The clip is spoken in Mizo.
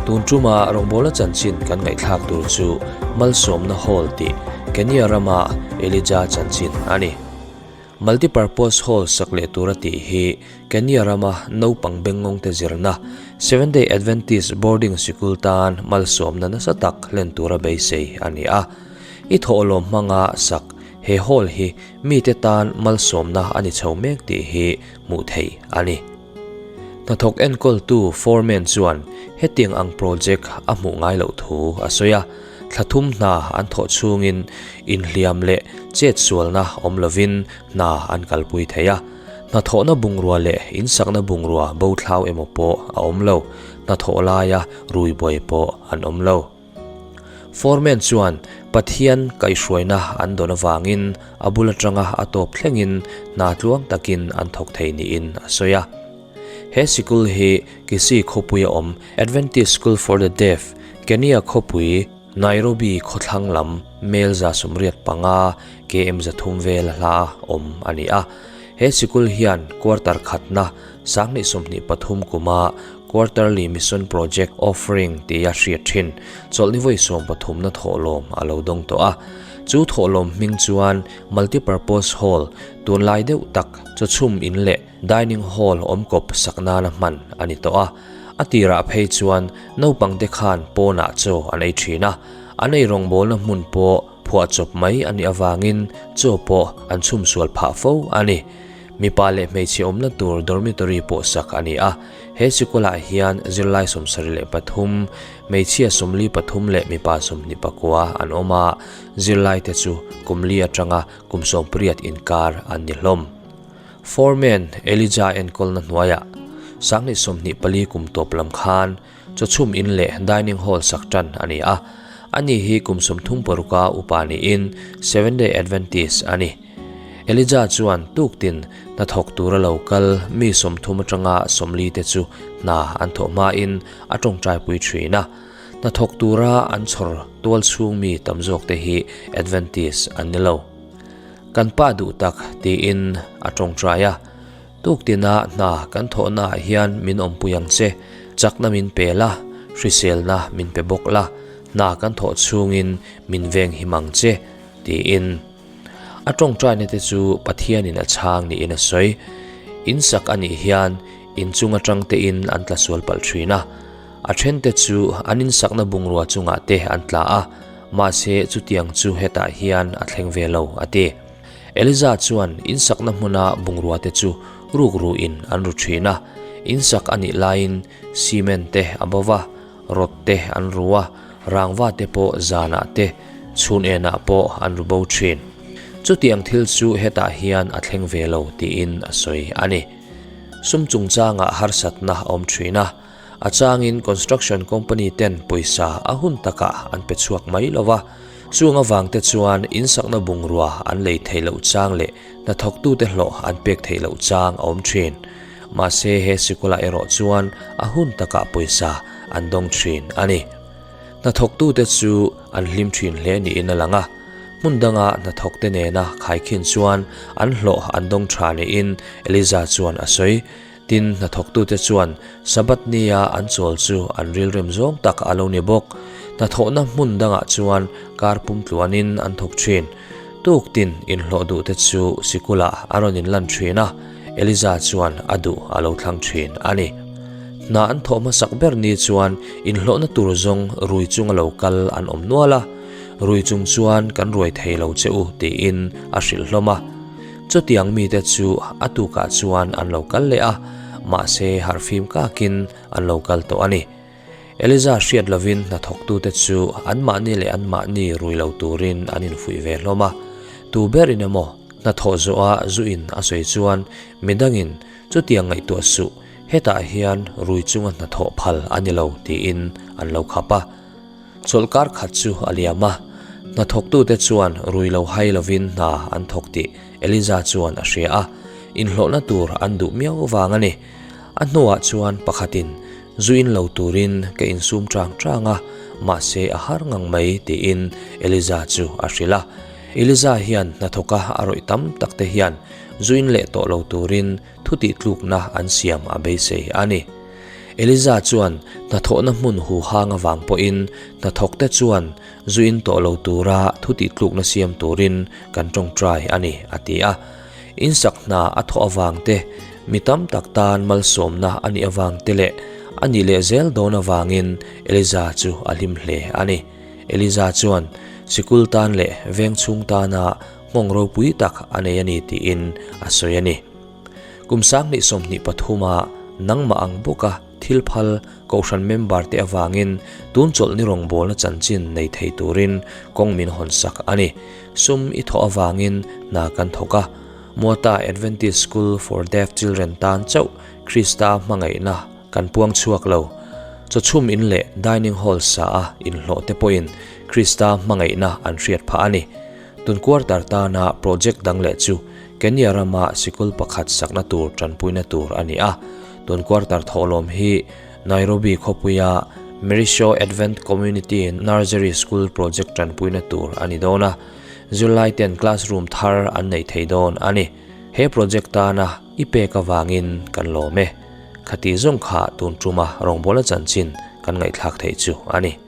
Tun tuma rawngbawlna chanchin kan ngaihthlak tur chu Malsawmna Hall tih Kenya rama Elijah chanchin a ni. Multipurpose Hall sak leh tura tih hi Kenya rama naupang bengngawngte zirna Seventh-day Adventist Boarding Sikul tan malsawmna nasa tak hlen tura beisei a ni a. I thawhlawm hmanga sak he hall hi mite tan malsawmna a ni chho mek tih hi hmuh theih a ni. Hnathawk enkawltu foreman chuan hetiang ang project a hmuh ngai loh thu a sawi a, thla thum hna an thawh chhungin inhliam leh chetsualna awm lovin hna an kalpui thei a. Hnathawhna bungrua leh insakna bungrua bo thlau emaw pawh a awm lo, hnathawh laia rui buai pawh an awm lo. Foreman chuan Pathian kaihhruaina an dawn avangin a bul atanga a tawp thlengin hna tluang takin an thawk thei niin a sawi a. He sikul hi Kisii khawpuia awm Adventist School for the Deaf, Kenya khawpui, Nairobi khawthlang lam mel 185 km 300 vel hla awm a ni a. He sikul hian quarter khatna 2023 kuma Quarterly Mission Project Offering tia hriat thin chawlhni vawi sawmpathumna thawhlawm a lo dawng tawh a. Chu thawhlawm hming chuan Multipurpose Hall tunlai deuh tak chawchhum in leh Dining Hall awmkawp sak nana hman a ni tawh a. A tirah phei chuan naupangte khan pawnah chaw an ei thin a, an ei rawngbawlna hmun pawh phuahchawp mai a nih avangin chaw pawh an chhumsual phah fo a ni. Mipa leh hmeichhe awmna tur dormitory pawh sak a ni a, he sikulah hian zirlai 73, hmeichhia 43 leh mipa 24 an awm a, zirlaite chu kum li atanga kum 18 inkar an ni hlawm. Foreman Elijah enkawlna hnuaiah 2024 kum tawp lam khan chawchhum in leh dining hall sak tan a ni a, ani hi kum 36 a upa niin Seventh-day Adventist a ni. Elijah chuan tuktin hnathawk tura lo kal mi 30 atanga 40 te chu hna an thawh hmain a tawngtaipui thin a. Hnathawk tura an chhawr tual chhung mi tam zawk te hi Adventist an ni lo. Kan pa duh tak tiin a tawngtai a. Tuktina hna kan thawhnaah hian min awmpui ang che, chakna min pe la, hriselna min pe bawk la, hna kan thawh chhungin min venghim ang che tiin. A tawngtaina te chu Pathianin a chhang niin a sawi. In sak a nih hian in chung atang tein an tla sual palh thin a. A then te chu an insakna bungrua chungah te an tla a, mahse chutiang chu hetah hian a thleng ve lo, a ti. Eliza chuan insakna hmuna bungrua te chu ruk ruin an ru thin a. Insak a nih laiin cement te a bo va, Rod te an ru a, rangva te pawh zanah te, chhun enah pawh an ru bo thin. Chutiang thil chu hetah hian a thleng ve lo tiin a sawi a ni. Sum chungchangah harsatna a awm thin a, a changin construction company ten pawisa a hun takah an pe chhuak mai lo va, chung avangte chuan insakna bungrua an lei theih loh chang leh hnathawktute hlawh an pek theih loh chang a awm thin. Mahse he sikulah erawh chuan a hun takah pawisa an dawng thin a ni. Hnathawktute chu an hlim thin hle niin a lang a, hmun danga hnathawkte nena khaikhin chuan an hlawh an dawng tha niin Eliza chuan a sawi. Tin, hnathawktute chuan Sabbath nia an chawl chu an rilrem zawng tak a lo ni bawk. Hnathawhna hmun dangah chuan kar pum tluanin an thawk thin. Tuktin inhlawh duhte chu sikulah a rawn inlan thin a. Eliza chuan a duh a lo thlang thin a ni. Hna an thawh hmasak ber ni chuan inhlawhna tur zawng rui chunga lo kal an awm nual a, Rui chung chuan kan ruai thei lo che u tiin a hrilh hlawm a. Chutiang mite chu a tukah chuan an lo kal leh a, mahse harhfim kakin an lo kal tawh a ni. Eliza hriat lovin hnathawktute chu anmahni leh anmahni rui lo turin an infuih ve hlawm a. Tu berin emaw hnathawh zawha zu in a sawi chuan midangin chutiang ngaihtuah suh, hetah hian rui chunga hnathawh phal a ni lo tiin an lo khap a. Chawlhkar khat chu a liam a, hnathawktute chuan rui lo hai lovin hna an thawk tih Eliza chuan a hria a, inhlawhna tur an duh miau vang a ni. A hnuah chuan pakhatin zu in lo turin ka insum chang chang a, mahse a har ngang mai tiin Eliza chu a hrilh a. Eliza hian hnathawka a rawih tam tak te hian zu in leh tawh lo turin thu tihtlukna an siam a beisei a ni. Eliza chuan hnathawhna hmun huhang avang pawhin hnathawkte chuan zu in tawh lo tura thu tihtlukna siam turin kan tawngtai a ni, a ti a. Insak hna a thawh avang te, mi tam tak tan malsawmna a nih avang te leh a nih leh zel dawn avangin Eliza chu a hlim hle a ni. Eliza chuan sikul tan leh veng chhung tana nghawng ropui tak a nei a ni tiin a sawi a ni. Kum 2023 a nangmah ang bawka thil phal kohhran member te avangin tun chawlhni rawngbawlna chanchin nei thei turin kawng min hawn sak a ni. Sum i thawh avangin hna kan thawk a, Muata Adventist School for Deaf Children tan chauh Krista hmangaihna kan puang chhuak lo. Chawchhum in leh dining hall sa a inhlawh te pawhin Krista hmangaihna an hriat phah a ni. Tun quarter tana project dang leh chu Kenya rama sikul pakhat sakna tur tanpuina tur a ni a. Tun quarter thawhlawm hi Nairobi khawpuia Merishaw Advent Community Nursery School project tanpuina tur a ni dawn a. Zirlai ten classroom thar an nei thei dawn a ni. He project tana i pek avangin kan lawm e. Khati zawng kha tun tuma rawngbawla chanchin kan ngaihthlak theih chu a ni.